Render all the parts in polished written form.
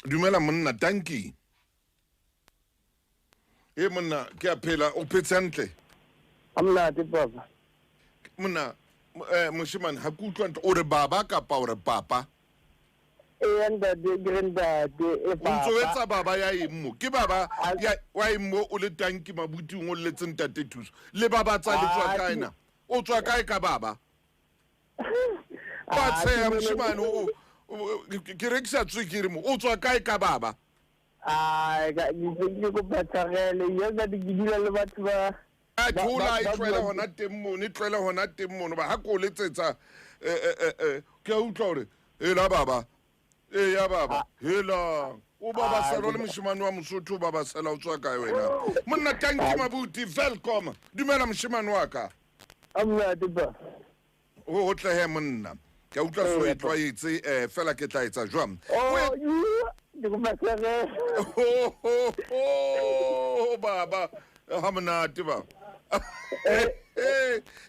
Dumela monna, tanki. E monna, ke a phela, o phetse hantle? Ha monate papa. Monna, moshemane, ha ke utlwa ntle, o re baba kapa o re papa? Ee ntate, ke re ntate, e O ntso o etsa baba ya eng mo? Ke baba ya wa eng mo o le tanki mabuting o lletseng ntate thuso? Le baba tsa le tswa kae na? O tswa kae ka baba? Ba tsheya moshemane, ke rekisa tswekere mo, o tswa kae ka baba? Ai, ke kopa tshwarelo, ya ntate, ke dula le batho ba a thola, e tlohele hona teng mono, e tlohele hona teng mono. Ba ha ko letsetsa, ke a utlwa hore hela baba, e ya baba, hela o babasela, o le moshemane wa Mosotho, o babasela, o tswa kae wena monna? Tanki mabuti, welcome, dumela moshemane wa ka. Ho hotlehe monna, ke a utlwa so e tlwaetse, fela ke tla etsa jwang? Baba ha monate ba.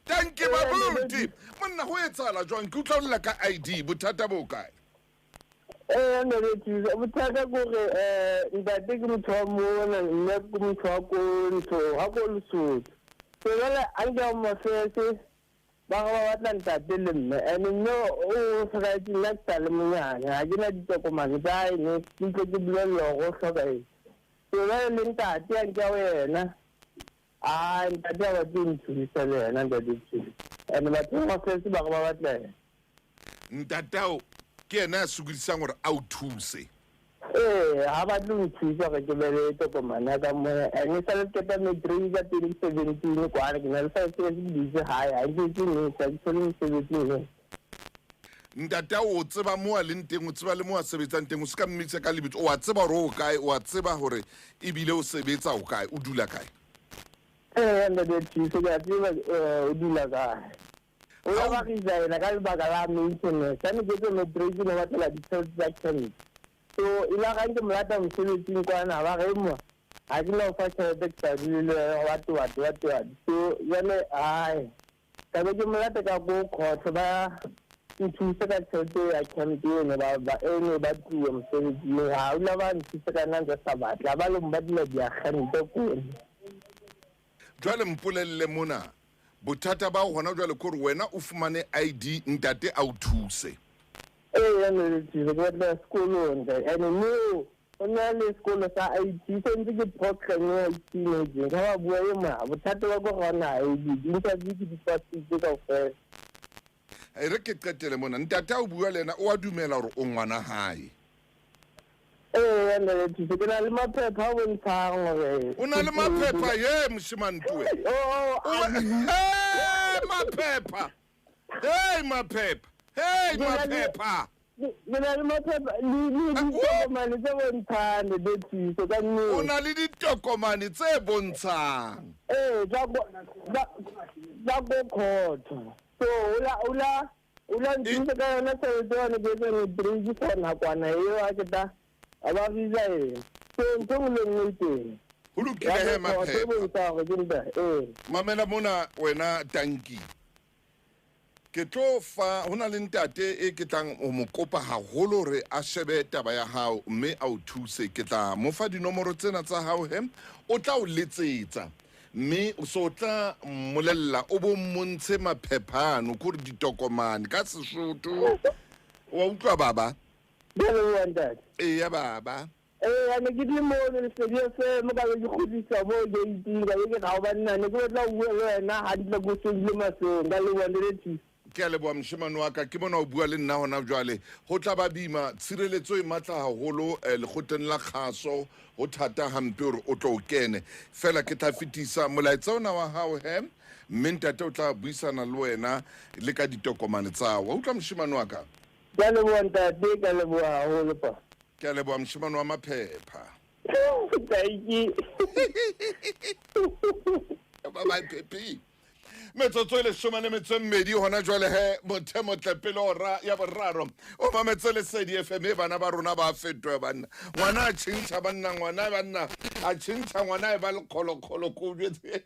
Tanki mabuti monna, ho etsahala jwang? Ke utlwa o lla ka ID, bothata bo kae? Ee ntate, bothata ke gore ntate ke motho wa mona, mme ke motho wa ko ntho ga ko Lesotho. So jale a nke home affairs ba ga ba batla ntate le mme, and mme o tlhokahetse, nna ke sa le monyane, ga ke na ditokomane tsa hae, ne ke utlwe ke bolelelwa gore o hlokahetse. So jale le ntate a nke ho yena, a ntate a batle ho nthusa le yena ntate thusa, and batho ba affairs ba re ba batla yena. Ntatao ke yena ya sokodisang gore a o thuse? Ee, ha batle ho nthusa gore ke be le tokomane ya ka moya, and e sale ke qeta matric ka 2017 kwane, ke na le 5 years ke dutse gae, ga ke etse niks, ga ke thole mosebetsi niks. Ntatao o tseba mo a leng teng, o tseba le mo a sebetsang teng? O se ka mmitsa ka lebitso, o a tseba gore o kae, o a tseba gore ebile o sebetsa o kae, o dula kae? Ee ntate thuso, ke a tseba o dula kae. O ya ba resigna ka lebaka la maintenance, a ne ke etse matric, ne batlela ditšhelete tsa camp, so e la gang ke mo lata mosebetsing kwana, ba re mo ga ke na go fa tšhelete, ke sa dule le yone, wa toate wa toate. So jale ai ka be ke mo lata ka ko kgotlho, ba nthuse ka tšhelete ya camp ene e ne ba tluwa mosebetsing, ga ula ba nthuse ka nna ntse sa batla ba le mo ba dula diagente kone. Jwale mpolelle mona, bothata ba hona jwale ke hore wena o fumane ID, ntate a o thuse? Ee ntate, ke batla sekolong, and mo o na le sekolo sa IT, sentse ke program ya IT netseng ga ba bua e ma bothata ba ko gona ID, di-interview ke di pasitse kaofela. E re ke qetele mona, ntate a o bua le yena, o a dumela gore o ngwana hae? Ee ntate thuso, ke na le maphepha a bontshang gore O na le maphepha ye, moshemane tuwe? Maphepha, hey, maphepha, hey, maphepha. Ke na le maphepha le ditokomane tse bontshang, ntate thuso, ka nnete. O na le ditokomane tse bontshang? Ee, tsa ko court. So ola nthuse ka yona tšhelete yone ke etse matric for nakwana eo, a ke ta a ba resign, so ntho engwe le nngwe e teng. Ho lokile he, maphepha. Bontsha gore ke nta, ee. Mamela mona wena tanki, ke tlo fa ho na le ntate e ke tlang ho mo kopa haholo hore a shebe taba ya hao mme a o thuse. Ke tla mo fa dinomoro tsena tsa hao he, o tla o letsetsa, mme o so tla mmolella, o bo mmontshe maphephano, kore ditokomane ka Sesotho, wa utlwa baba? Ke a leboha ntate. Eya baba. Ee, ne ke le mono Lesedi FM, ka be ke kgutlisa mo gating, ka be ke ga o banna, ne ke batla ho bua le wena hantle, ko shebile mahlong. Ka leboha ntate Thuso. Ke a leboha moshemane wa ka, ke bona o bua le nna hona jwale. Ho tla ba boima, tshireletso e matla haholo lekgotleng la kgaso, ho thata hampe hore o tlo o kene. Fela ke tla fetisa molaetsa ona wa hao he, mme ntate o tla buisana le wena le ka ditokomane tsa hao. Wa utlwa moshemane wa ka? Ke a leboha ntate, ke a leboha haholo pa. Ke a leboha moshemane wa maphepha. Tanki. Bye bye Pepe. Metsotso e 12 hona jwale he, mothe motle pele ora ya boraro, o mametse Lesedi FM. E bana ba rona ba fetoha banna, ngwana a tjhentjha banna, ngwana banna a tjhentjha, ngwana e ba lekgolokgolo ko jwetse.